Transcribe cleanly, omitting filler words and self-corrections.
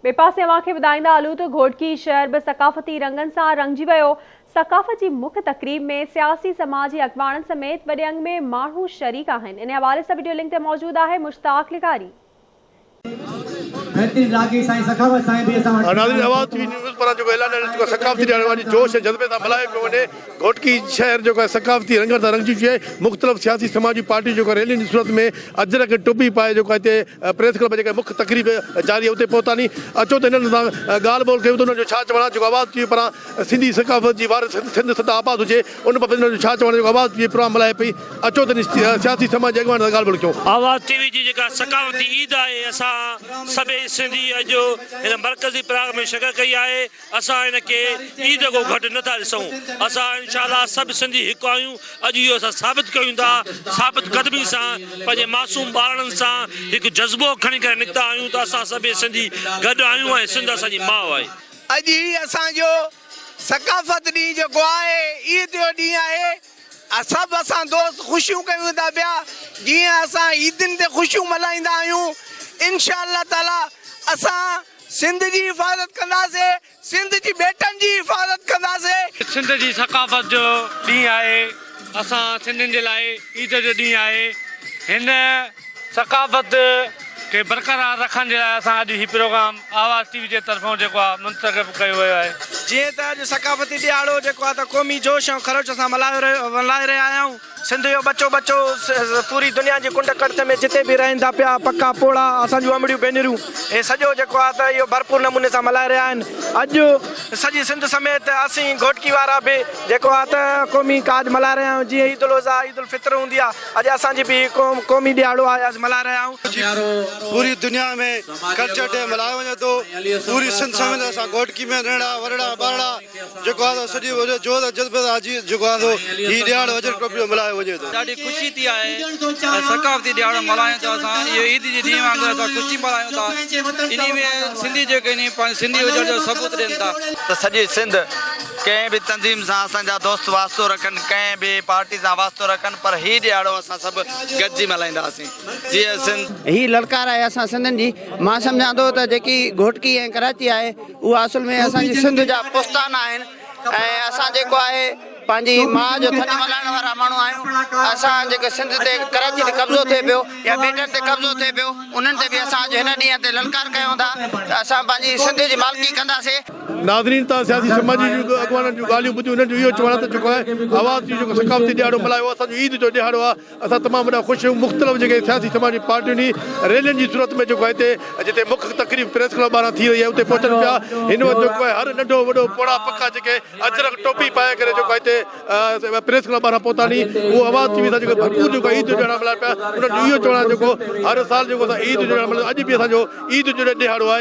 ٻئي پاسي اوهان کي ٻڌائيندا هلون ته گهوٽڪي شهر به ثقافتي رنگن سان رڱجي ويو، ثقافت جي مک تقريب ۾ سياسي سماجي اڳواڻن سميت وڏي انگ ۾ ماڻهو شريڪ آهن، انهي حوالي سان وڊيو لنڪ تي موجود آهي مشتاق لغاري. بهترين راڳي سائين سخاوت سائين به اسان وٽ ناظرين آواز ٽي وي نيوز پاران جيڪو اعلان ڏنل جيڪو ثقافتي ڏهاڙو اڄ جوش ۽ جذبي سان ملهايو پيو وڃي گهوٽڪي شهر جيڪو آهي ثقافتي رنگن سان رڱجي چڪي آهي مختلف سياسي سماجي پارٽيون جيڪو ريلين جي صورت ۾ اجرڪ ۽ ٽوپي پائي جيڪو آهي هتي پريس ڪلب جيڪا مک تقريب جاري آهي اتي پهتا ني اچو ته هنن سان ڳالهه ٻولهه ڪيون ته انهن جو ڇا چوڻ آهي جيڪو آواز ٽي وي پاران سنڌي ثقافت جي وارث سنڌ سدا آباد هجي ان بابت انهن جو ڇا چوڻ آهي جيڪو آواز ٽي وي پروگرام ملهائي پئي اچو ته سياسي سماجي اڳواڻن سان ڳالهه ٻولهه ڪيون. آواز ٽي وي جي جيڪا ثقافتي عيد آهي اسان سڀئي سنڌي اڄ هن مرڪزي پراگ ۾ شرڪت ڪئي آهي اسان هن کي عيد کان گهٽ نه ٿا ڏسون اسان انشاء الله سڀ سنڌي هڪ آهيون اڄ اهو اسان ثابت ڪيون ٿا ثابت قدمي سان پنهنجي معصوم ٻارڙن سان هڪ جذبو کڻي ڪري نڪتا آهيون ته اسان سڀئي سنڌي گڏ آهيون ۽ سنڌ اسان جي ماء آهي. اڄ هي اسان جو ثقافت ڏينهن جيڪو آهي عيد جو ڏينهن آهي سڀ اسان دوست خوشيون ڪيون ٿا پيا جيئن اسان عيدن تي خوشيون ملهائيندا آهيون انشاء الله تعالي اسان سنڌ جي حفاظت ڪنداسي سنڌ جي ٻيٽن جي حفاظت ڪنداسي. سنڌ جي ثقافت جو ڏينهن آهي اسان سنڌين جي لاء عيد جو ڏينهن آهي هن ثقافت کي برقرار رکڻ جي لاء اسان اڄ هي پروگرام آواز ٽي وي جي طرفون جيڪو آهي منتخب ڪيو ويو آهي. جيئن ته اڄ ثقافتي ڏهاڙو جيڪو آهي ته قومي جوش ۽ خروش سان ملهايو رهيو ملهائي رهيا آهيون. سنڌ جو ٻچو ٻچو پوري دنيا جي ڪنڊ ڪڙڇ ۾ جتي به رهن ٿا پيا پڪا پوڙها اسان جون امڙيون ڀينريون هي سڄو جيڪو آهي ته اهو ڀرپور نموني سان ملهائي رهيا آهن. اڄ سڄي سنڌ سميت اسين گهوٽڪي وارا به جيڪو آهي ته قومي ڪاڄ ملهائي رهيا آهيون جيئن عيد الاضحيٰ عيد الفطر هوندي آهي اڄ اسان جي به هي قوم قومي ڏهاڙو آهي اڄ ملهائي رهيا آهيون. پوري دنيا ۾ ڪلچر ڊي ملهايو وڃي ٿو پوري سنڌ سميت اسان گهوٽڪي ۾ ننڍڙا وڏڙا ٻارڙا جيڪو آهي سو سڄي وڏي جوش ۽ جذبي سان اڄ جيڪو آهي سو هي ڏهاڙو اجرڪ ٽوپي جو ملهايو وڃي ٿو. ڏاڍي خوشي ٿي آهي ۽ ثقافتي ڏهاڙو ملهايون ٿا اسان اهو عيد جي ڏينهن وانگر اسان خوشي ملهايون ٿا انهي ۾ سنڌي جيڪي انهي پنهنجي سنڌي هجڻ جو ثبوت ڏين ٿا. ته سڄي سنڌ ڪنهن به تنظيم سان اسان جا دوست واسطو رکن ڪنهن به پارٽي سان واسطو رکن پر هي ڏهاڙو اسان سڀ گڏجي ملهائينداسين جيئي سنڌ. هي للڪار آهي اسان سنڌين جي. مان سمجهان ٿو ته جيڪي گهوٽڪي ۽ ڪراچي آهي اها اصل ۾ اسان جي سنڌ جا پستان آهن ۽ اسان جيڪو آهي پنهنجي ماء جو ٿڃ ملائڻ وارا ماڻهو آهيون اسان جيڪي سنڌ تي ڪراچي تي قبضو ٿئي پيو يا ٻيٽن تي قبضو ٿئي پيو انهن تي به اسان اڄ هن ڏينهن تي للڪار ڪيون ٿا ته اسان پنهنجي سنڌ جي مالڪي ڪنداسي. ناظرين تان سياسي سماجي اڳواڻن جون ڳالهيون ٻڌيون انهن جو اهو چوڻ آهي ته جيڪو آهي آواز جو جيڪو ثقافتي ڏهاڙو ملهايو اسان جو عيد جو ڏهاڙو آهي اسان تمام وڏا خوش آهيون مختلف جيڪي سياسي سماجي پارٽيون جي ريلين جي صورت ۾ جيڪو هتي جتي مک تقريب پريس ڪلب ٻاهران ٿي رهي آهي اتي پهچن پيا هن وقت جيڪو آهي هر ننڍو وڏو پوڙها پڪا جيڪي اجرڪ ٽوپي پائي ڪري جيڪو هتي پريس ڪلب ٻاهران پهتا ني اهو آواز ٿي ويندا جيڪو ڀرپور جيڪو عيد جو ڏهاڙو ملهائن پيا انهن جو اهو چوڻ آهي جيڪو هر سال جيڪو اسان عيد جو ڏهاڙو ملهايون اڄ به اسان جو عيد جو ڏهاڙو آهي.